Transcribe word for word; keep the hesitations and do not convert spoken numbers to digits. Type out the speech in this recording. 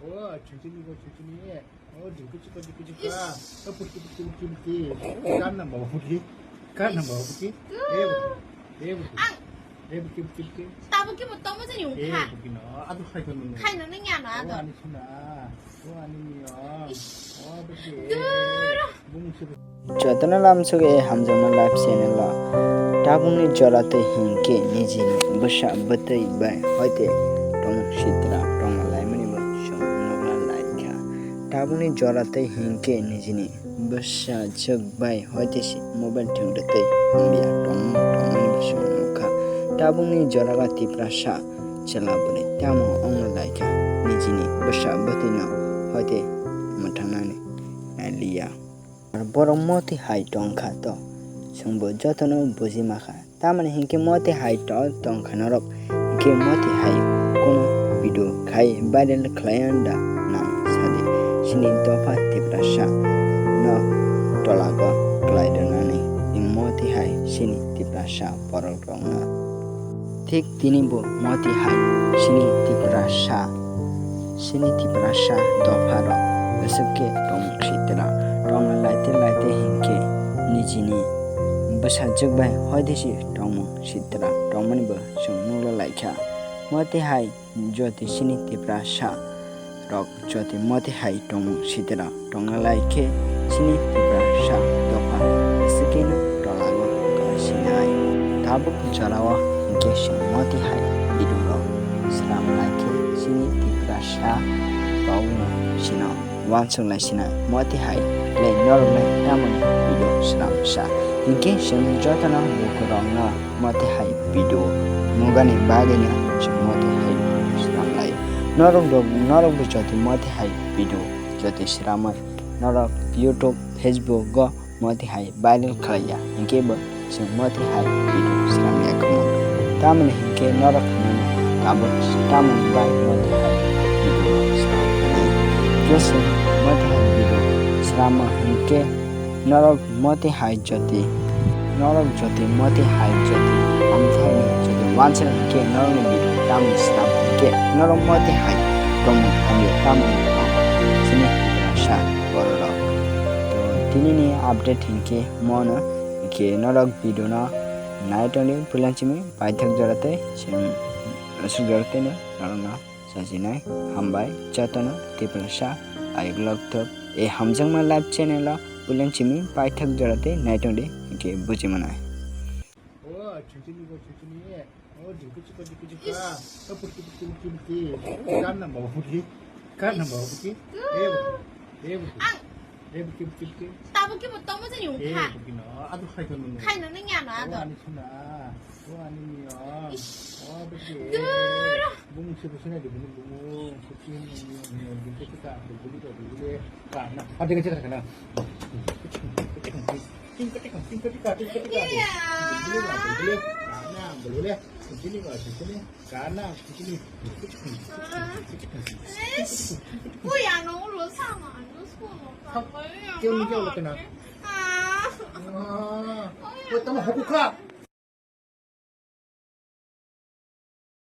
Oh, chuchuni go chuchuni. Oh, jingku chiko jingku jingku. Ish. Oh, puki puki puki puki. Kan nang bawa puki. Kan nang bawa puki. Eh, eh, puki. Ang. Eh, puki puki puki. Tabuk ki bo tomo jani ungkha. Eh, puki no. Adu khai kan nung. Khai nang nang ya no adu. Oh, ani suna. Oh, ani ni oh. Ish. Oh, puki. Duro. Jotono lamsok e hamjakma live channel o tabukni jora tei hinkhe nijini bwsa bwtwi bai hoite tongmung sitra tongna laimani bo chwng nukna laikha. Tabukni jora tei hinkhe nijini bwsajwk bai hoite se mobile thwngtwi tei hamya tongmung tongmani bo chwng nukha. Tabukni jora o Tiprasa chwla bwrwi tamo wngna laikha nijini bwsa bwtwino hoite mwthangnani naliya. Ar borok moti hai tongkha to, chwngbo jotono buji makha. Tamoni hinkhe moti hai to tongkha norok, hinkhe moti hai kunu video khai viral khlai anda nang sadi. Chini dopha Tiprasa no tolago khlai rwnani moti hai chini Tiprasa borok rokno. Thik tini bo moti hai chini Tiprasa, chini Tiprasa dopha rok bwswk khe tongmung sitra tongna laite laite hinkhe nijini bwsajwk bai hoite se tongmung sitra tongmani bo chwng nukla laikha. Moti hai joti chini Tiprasa rok joti moti hai tongmung sitra tongna lai khe chini Tiprasa dopha bwswk khe no tolago tongsinai. Tabuk jorao hinkhe chwng moti hai video rok swnam lai khe chini Tiprasa rok no sino wansuk lai sinai moti hai le norok le tamoni video swnam sa hinkhe chwng jotono lukurok no moti hai video nugani bagwino chwng moti hai video swnam lai. Norok rok, norok bo joti moti hai video joti sramwi norok YouTube, Facebook go moti hai viral khlaiya, hinkhe bo chwng moti hai video sramya khumung. Tamoni hinkhe norok hinmano tabuk tamoni bai moti hai video sram khlai. Hinkhe chwng moti hai video sramma hinkhe norok moti hai jyoti, norok jyoti moti hai jyoti, amthani jyoti wansa hinkhe norokni bini tamni slam hinkhe norok moti hai tongmung hamya tamni tong chini sa bororok. To tinini update hinkhe mono hinkhe norok video no nai tongdi puilansimi paithak jora tei chwng aswk jora tei no norokno. Sajinai hambai jotono Tiprasa ayuk lokthok e hamjakma live channel o puilansimi paithak jora tei naitongdi hinkhe bujimanai. Oh, chuchuni go chuchuni. Oh, jingku chiko jingku jingku. Ish. Oh, puki puki puki puki. Kan nang bawa puki. Kan nang bawa puki. Eh, puki. Eh, puki. Ang. Eh, puki puki puki. Tabuk ki bo tomo jani ungkha. Eh, puki no. Adu khai kan nung. Khai nang nang ya no adu. Oh, ani suna. Oh, ani ni oh. Ish. Oh, puki. Duro. Bung se bung se na di bung bung. Puki ni ni ni ni puki ka puki ka puki ka na. Ada kecil kana.